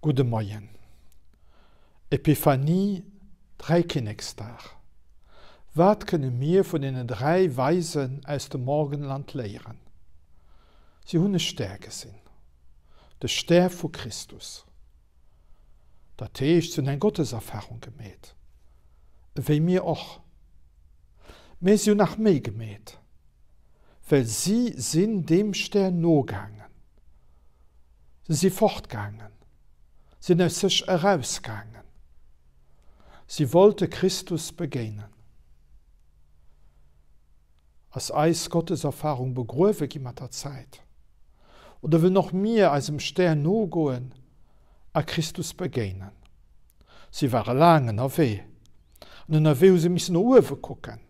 Gudde Moien. Epiphanie, Dräikinneksdag. Wat kënne mir vun deenen 3 Weisen aus dem Morgenland léieren? Si hunn e Stär gesinn. De Stär vu Christus. Dat heescht, si hunn eng Gotteserfarung gemeet. Ewéi mir och. Mee si hunn nach méi gemeet, well si sinn deem Stär nogaangen. Se si fortgaangen, sinn aus sech erausgaangen. Si wollte Christus begéinen. Ass eis Gotteserfarung begruewe gi mat der Zäit? Oder wëllen och mir eisem Stär nogoen a Christus begéinen? Si ware laang ënnerwee, an ënnerwee hu se missen no uewe kucken,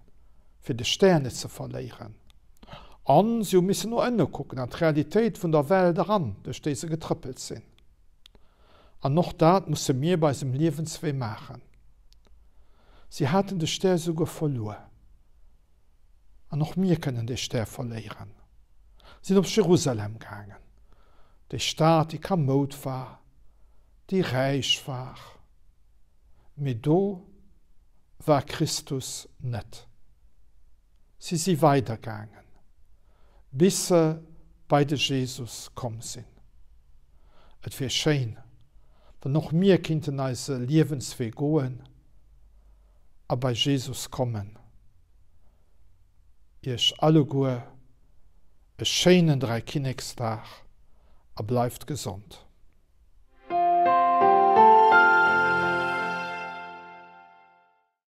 fir de Stär net ze verléieren. An si hu missen no ënne kucken, an d'Realitéit vun der Welt eran, duerch déi se getrëppelt sinn. An och dat musse mir bei eisem Liewenswee maachen. Si haten de Stär souguer verluer. An och mir kënnen dee Stär verléieren. Sinn op Jerusalem gaangen, déi Stad, déi kamoud war, déi räich war. Mee do war Christus net. Si si weidergaangen, bis se bei de Jesus komm sinn. Et wier schéin, wann och mir kinnten eise Liewenswee goen a bei Jesus kommen. Iech alleguer e schéinen Dräikinneksdag a bleift gesond.